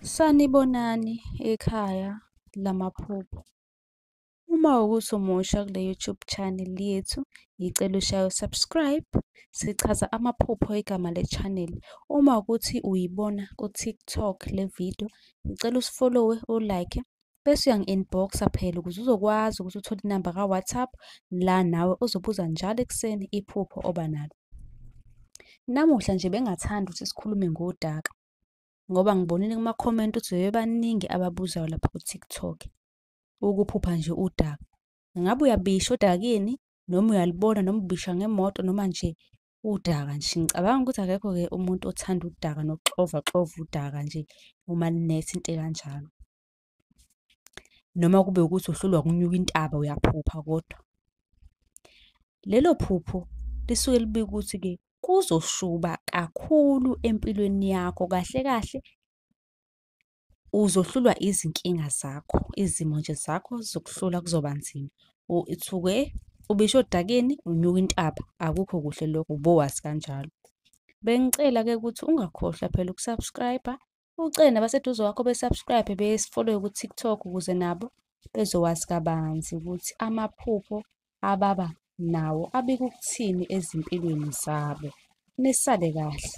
Sanibonani ekhaya lamaphupho. Uma kuwukuthi umusha kule YouTube channel yethu, ngicela ushaye u-subscribe. Sichaza amaphupho igama le-channel. Uma kuwukuthi uyibona ku-TikTok le video, ngicela usifolowe, u-like-e, bese uyangi-inbox-a phela ukuze uzokwazi ukuthi uthole inamba ka-WhatsApp, la nawe ozobuza njalo ekuseni iphupho oba nalo. Namuhla nje bengingathanda ukuthi sikhulume ngodaka, ngoba ngibonile kumakhomenti ukuthi bebebaningi ababuzayo lapha ku-TikTok, ukuphupha nje udaka. Ngabe uyabisha odakeni, noma uyalubona, noma ubisha ngemoto, noma nje udaka nje. Ngicabanga ukuthi akekho-ke umuntu othanda udaka nokuxovaxova udaka nje uma linetha into ekanjalo. Noma kube ukuthi uhlulwa ukunyuka intaba uyaphupha kodwa. Lelo phupho lisuke libika ukuthi-ke kuzoshuba kakhulu empilweni yakho, kahle kahle uzohlulwa izinkinga zakho, izimo nje zakho zizokuhlula kuzoba nzima. Uthuke ubisha odakeni, unyuka intaba, akukho kuhle lokho, ubowazi kanjalo. Bengicela-ke ukuthi ungakhohlwa phela uku-subscribe-a, ucele nabaseduze kwakho be-subscribe besifolowe ku-TikTok ukuze nabo bezowazi kabanzi ukuthi amaphupho ababa nawo abika ukuthini ezimpilweni zabo. Nisale kahle.